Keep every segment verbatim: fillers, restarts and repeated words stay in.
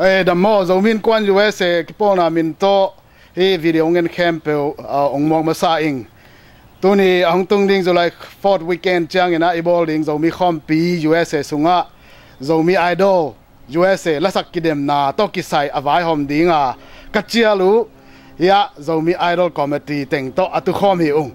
Eh, dam maw, Zomi Innkuan U S A kipawlna min tawh hih video hong en khempeuh, ah, hong muak masa ing. Tuni a hong tung ding July fourth weekend ciangin ah i bawl ding Zomi Khawmpi U S A sungah Zomi Idol U S A lasak kidemna tawh kisai a vaihawm dinga ka cial uh, hiah Zomi Idol Committee teng tawh a tukhawm hi ung.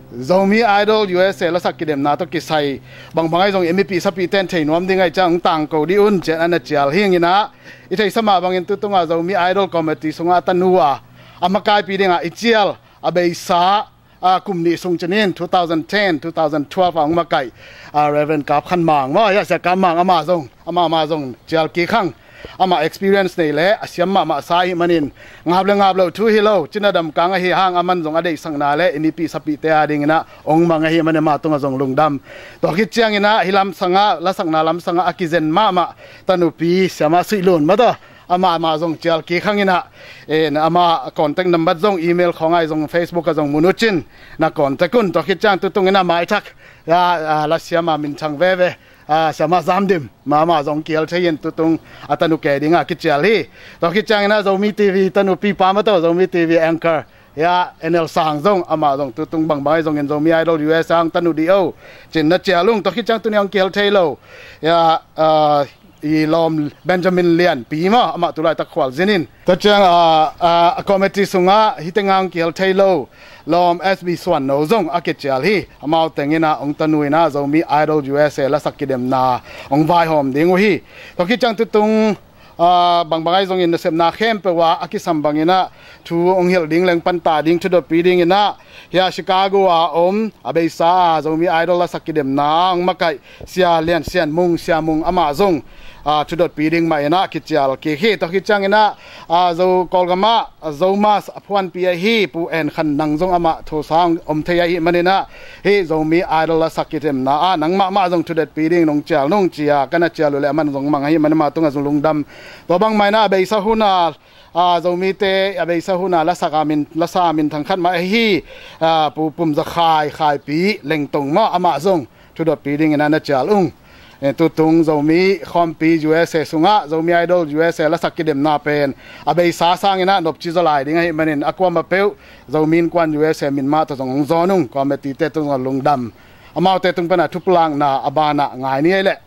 Zomi Idol U S A lasak kidemna tawh kisai bangbang ahi zong i mipih sapih ten thei nuam ding ahi ciang hong tangko dih un, cian a na cial hi ing in ah, i theihsa mah bangin tutunga Zomi Idol Committee sungah a tanu a, a makaipi dinga i cial a beisa, a, kum nih sung cinin two thousand ten, two thousand twelve a hong makaih, a, Reverend Kap Khan Mang maw, hiah Sia Kap Mang amah zong, amah mah zong cial kik hang. Amah experience nei le a siam mahmah sa ahih manin ngap le ngap loh thu hi lo, cina damkang ahi hang aman zong a deihsakna le i mipih sapihte a dingin ah hong mang ahih manin amah tungah zong lungdam. Tua khit ciangin ah hih lamsangah, lasakna lamsangah a kizen mahmah tanupi Siamah Suih Lun mah tawh, amah mah zong cial kik hang in ah, eh, amah contact number zong, email khawng ah zong, Facebook ah zong mu nucin na contact un. Tua khit ciang tutung in ah maithak, ya, ah, lasiam a minthang veve, ah, Siamah Zam Dim mah mah zong kihel thei in tutung a tanu kei dinga kicial hi. Tua khit ciangin ah Zomi T V tanupi pa mah tawh, Zomi T V anchor, ya, N L Sang zong, amah zong tutung bangbang ahi zongin Zomi Idol U S A hong tanu dih o, cin na cial ung. Tua khit ciang tuni hong kihel thei lo, ya, ah, i lawm Benjamin Lianpi maw, amah tulaitak khualzin in. Tua ciang, ah, ah, a committee sungah hih tengah hong kihel thei lo lawm S B Suan No zong a kicial hi. Amau teng in ah hong tanu in ah Zomi Idol U S A lasak kidemna hong vaihawm ding uh hi. Tua khit ciang tutung, ah, bangbang ahi zongin nasepna khempeuh ah a kisam bangin ah thu hong hilh ding leng panta ding, thudotpi dingin ah, hiah Chicago a om, a beisa a Zomi Idol lasak kidemna hong makaih Sia Lian Sian Mung, Sia Mung amah zong, ah, thudotpi ding mah in ah kicial kik hi. Tua khit ciangin ah, ah, Zo Kawlgam ah, ah, Zomas a phuanpi ahi Pu En Khan Nang zong amah thusa hong om thei ahih manin ah, hih Zomi Idol lasak kidemna ah nangmah mah zong thudotpi ding nong cial nung ci-a ka na cial uh leh aman zong mang ahih manin amah tungah zong lungdam. Tua bang mah in ah a beisa hun a, a, Zomite a beisa hun a lasak a min, lasa a minthang khat mah ahi, a, Pu Pum Za Khai, Khaipi Lengtong maw, amah zong thudotpi dingin ah na cial ung. Eh, tutung Zomi Khawmpi U S A sungah Zomi Idol U S A lasak kidemna pen a beisa sangin ah nopci zaw lai ding ahih manin a kuamah peuh Zomi Innkuan U S A min mah tawh zong hong zawn ung, committee-te tung zong lungdam. Amaute tung pan a thupulakna a banah ngai ni ei leh.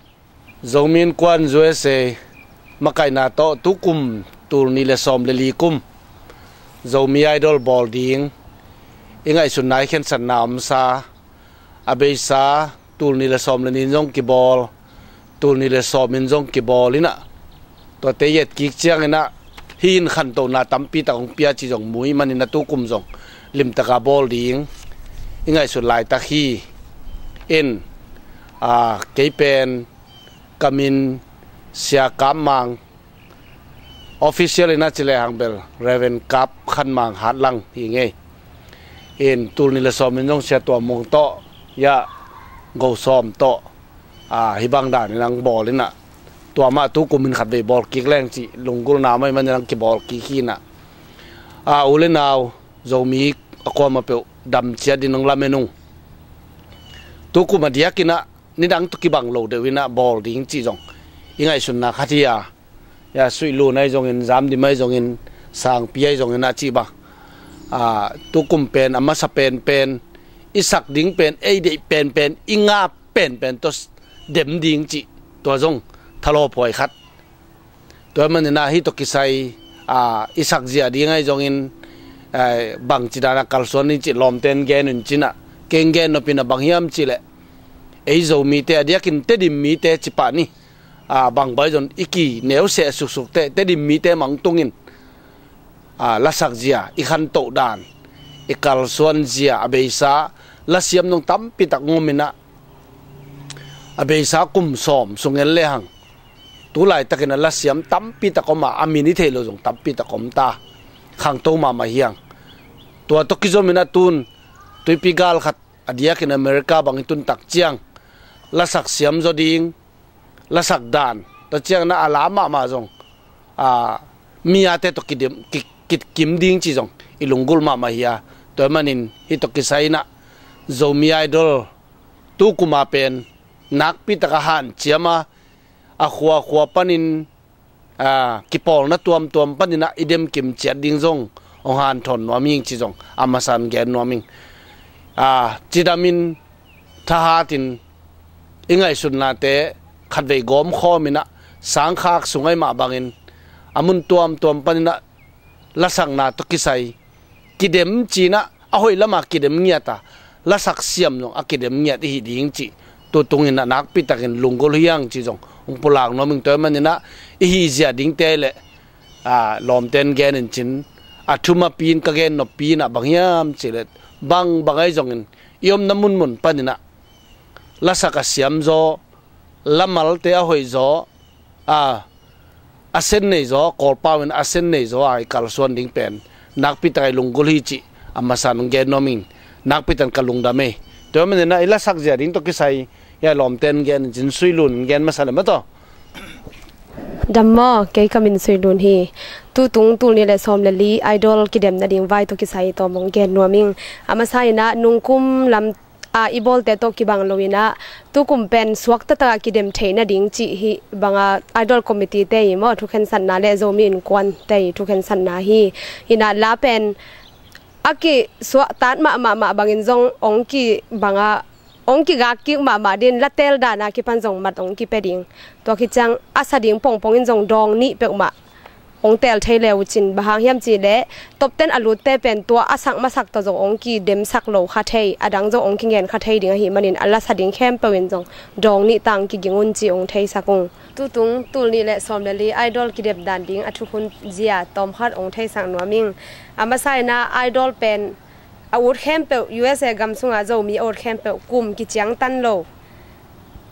Zomi Innkuan U S A makaihna tawh tukum tul nih le sawm le li kum Zomi Idol bawl ding i ngaihsutna, i khensatna omsa, a beisa tul nih le sawm le nih in zong kibawl, tul nih le sawm in zong kibawl in ah, tuate i et kik ciangin ah hih in khantohna tampi tak hong pia cih zong mu ahih manin ah tukum zong limtaka bawl ding i ngaihsut laitak hi. In, a, kei pen ka min Sia Kap Mang, official in ah ci lehang bel Reverend Kap Khan Mang Hat Lang hi ngei. In tul nih le sawm in zong Sia Tua Mung tawh, ya, Go Sawm tawh, a, hih bang danin hong bawl in ah, tua mah tukum in khatvei bawl kik leng cih lunggulhna mah ahih manin hong kibawl kik hi in ah, a, u le nau Zomi a kuamah peuh dam ciat dingin hong lamen ung. Tukum a diakin ah nidang tawh kibang lo deuh in ah bawl ding cih zong i ngaihsutna khat hi a, ya, Suih Lun ahi zongin, Zam Dim ahi zongin, Sangpi ahi zongin ah cih bang, a, tukum pen a masa penpen, i sak ding pen, ei deih penpen, i ngap penpen tawh dem ding cih, tua zong thalawphuai khat. Tua manin ah hih tawh kisai, a, i sakzia ding ahi zongin, a, bangci dan a kalsuan ding cih lawmte in gen un ci-in ah, kei hong gen nop in ah bang hiam cih leh, ei Zomite a diakin Tedim mite ci pah ni, a, bangbang ahi zong i kineu seh suksuk teh, Tedim mite mah hong tungin, a, lasakzia, i khantoh dan, i kalsuanzia, a beisa lasiam zong tampi tak hong om in ah, a beisa kum sawm sung en lehang, tu laitakin ah lasiam tampi tak om a, a min i theih loh zong tampi tak om ta, khangto mahmah hi hang. Tua tawh kizom in ah tun tuipi gal khat a diakin America bang i tun tak ciang, lasak siam zaw ding, lasak dan, tua ciangin ah a la mahmah zong, a, mi ate tawh kidim, ki, ki, kim ding cih zong i lunggulh mahmah hi a. Tua ahih manin hih tawh kisai in ah Zomi Idol tukum a pen nakpi tak a hanciam a, a khuakhua panin a, kipawlna tuamtuam paninah i demkim ciat ding zong hong hanthawn nuam hing ci zong a masan gen nuam hing. A, cidamin thahatin i ngaihsutnate khatvei gawmkhawminah sangkhak sung ai mah bangin a mun tuamtuam paninah lasakna tawh kisai kidem cinah a hoih lama kidem ngiat a, lasak siam zong a kidem ngiat ihi ding cih tutunginah nakpitakin lunggulh hiang ci zong hong pulak nuam hing. Tua maninah ihi zia dingte le, a, lawmten genin cin a thuma piin ka gen noppi inah bang hiam cihleh bang bang ai zongin i omna munmun paninah lasak a siam zaw, lamalte a hoih zaw, a, a sen nei zaw, Kawlpau in a sen nei zaw a i kalsuan ding pen nakpitakai lunggulh hi cih a masan hong gen nuam hing. Nakpitan ka lungdam ei. Tua maninah i lasak zia ding tawh kisai hi a lawmten genin cin Sui Lun in gen masa le maw taw. Dam maw, kei ka min Sui Lun hi. Tutung tul nih le sawm le li Idol kidem nading vai tawh kisai tawm hong gen nuam hing. A masa inah nungkum lam a, i bawlte tawh kibang loinah tukum pen suak taktakah kidem theih nading cih hi banga Idol committee te i maw thukhensatna le Zomi Innkuan te i thukhensatna hi. Inah la pen a kisuahtat mahmah mah bangin zong hong ki banga hong kigak kik mahmah din la tel dana kipan zong mat hong kipia ding. Tua khit ciang a sa ding pongpongin zong dawng nih peuhmah hong teel thei le uh cin, bang hang hiam cihleh top ten a lutte pen tua a sak masak tawh zong hong kidemsak lo kha thei, a dang zong hong kingen kha thei ding ahih manin a lasa ding khempeuh in zong dawng nih tang kiging un ci hong theisak ung. Tutung tul nih le sawm le li Idol kidem dan ding a thukhun zia tawmkhat hong theisak nuam hing. A masa inah Idol pen a ut khempeuh, U S A gam sunga Zomi a ut khempeuh kum kiciangtan lo,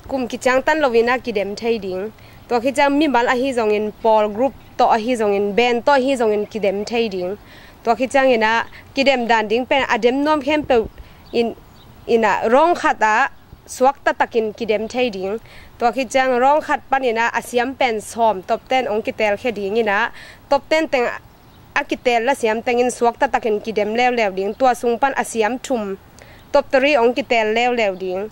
kum kiciangtan loinah kidem thei ding. Tua khit ciang mimal ahi zongin, pawl group tawh ahi zongin, band tawh ahi zongin kidem thei ding. Tua khit cianginah kidem dan ding pen a dem nuam khempeuh in, inah rawng khatah suak taktakin kidem thei ding. Tua khit ciang rawng khat paninah a siam pen sawm top ten hong kitelkhia dinginah top ten teng a kiteel lasiam tengin suak taktakin kidem leuleu ding. Tua sung pan a siam thum top three hong kiteel leuleu ding.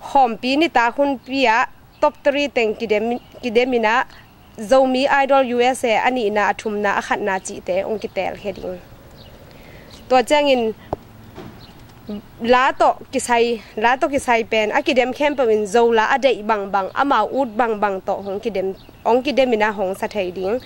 Khawmpi nitak hunpi ah top three teng kidem, kideminah Zomi Idol U S A a nihna, a thumna, a khatna cihte hong kiteelkhia ding. Tua ciangin la tawh kisai, la tawh kisai pen a kidem khempeuh in Zo la a deih bangbang, amau ut bangbang tawh hong kidem, hong kideminah hong sa thei ding.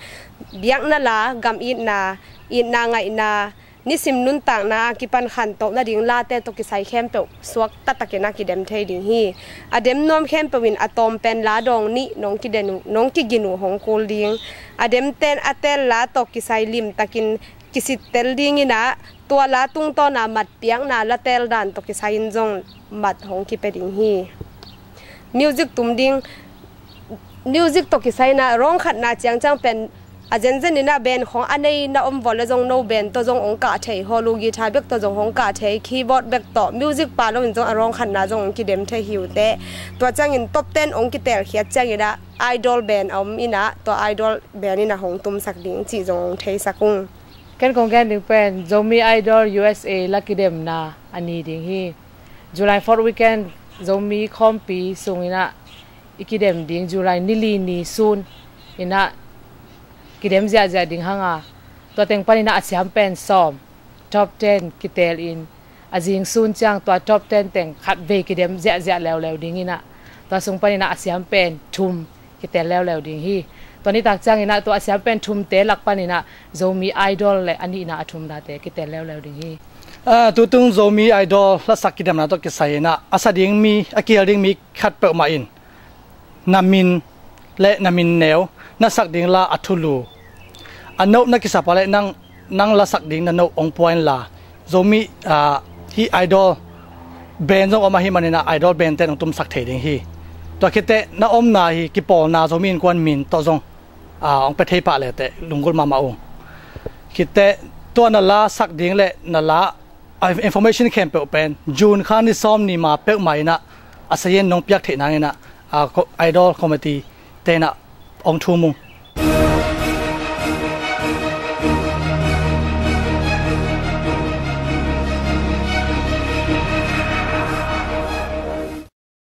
Biakna la, gam itna, itna ngaihna, nisim nuntakna a kipan khantoh nading late tawh kisai khempeuh suak taktakin a kidem thei ding hi. A dem nuam khempeuh in a tawm pen la dawng nih nong kiden uh, nong kigin uh hong kul ding. A demten a teel la tawh kisai limtakin kisittel dinginah tua la tungtawna mat piakna la teel dan tawh kisai-in zong mat hong kipia ding hi. Music tum ding, music tawh kisai inah rawng khatna ciangciang pen a zenzeninah band khawng a nei na om vawh le zong no band tawh zong hong kah thei, hawlu guitar bek tawh zong hong kah thei, keyboard bek tawh, music pa loin zong a rawng khatna zong hong kidem thei hi uh teh. Tua ciangin top ten hong kiteelkhiat cianginah Idol band a om inah tua Idol band inah hong tumsak ding cih zong hong theisak ung. Ken kong gen ding pen Zomi Idol U S A la kidemna a ni ding hi. July fourth weekend Zomi khawmpi sunginah i kidem ding, July ni li ni sun inah kidem ziahziah ding hanga, tua teng paninah a siam pen sawm, top ten kiteel in a zing sun ciang tua top ten teng khatvei kidem ziahziah leuleu dinginah tua sung paninah a siam pen thum kiteel leuleu ding hi. Tua nitak cianginah tua a siam pen thumte lak paninah Zomi Idol le a nihna, a thumnate kiteel leuleu ding hi. Ah, tutung Zomi Idol lasak kidemna tawh kisai inah a sa ding mi, a kihel ding mi khat peuhmah in na min le na min neu, na sak ding la a thulu, a note na kisap a le nang, nang lasak ding na note hong pua inla, Zomi, ah, hih Idol band zong om ahih maninah Idol band ten hong tumsak thei ding hi. Tua khit teh na omna hi kipawlna Zomi Innkuan min tawh zong, ah, hong pia thei pah le teh lunggulh mahmah ung. Khit teh tua na la sak ding le na la, ah, information khempeuh pen June kha ni sawm ni ma peuhmah inah a sayen nong piak theih nanginah, ah, ko-, Idol committee tenah hong thum ung.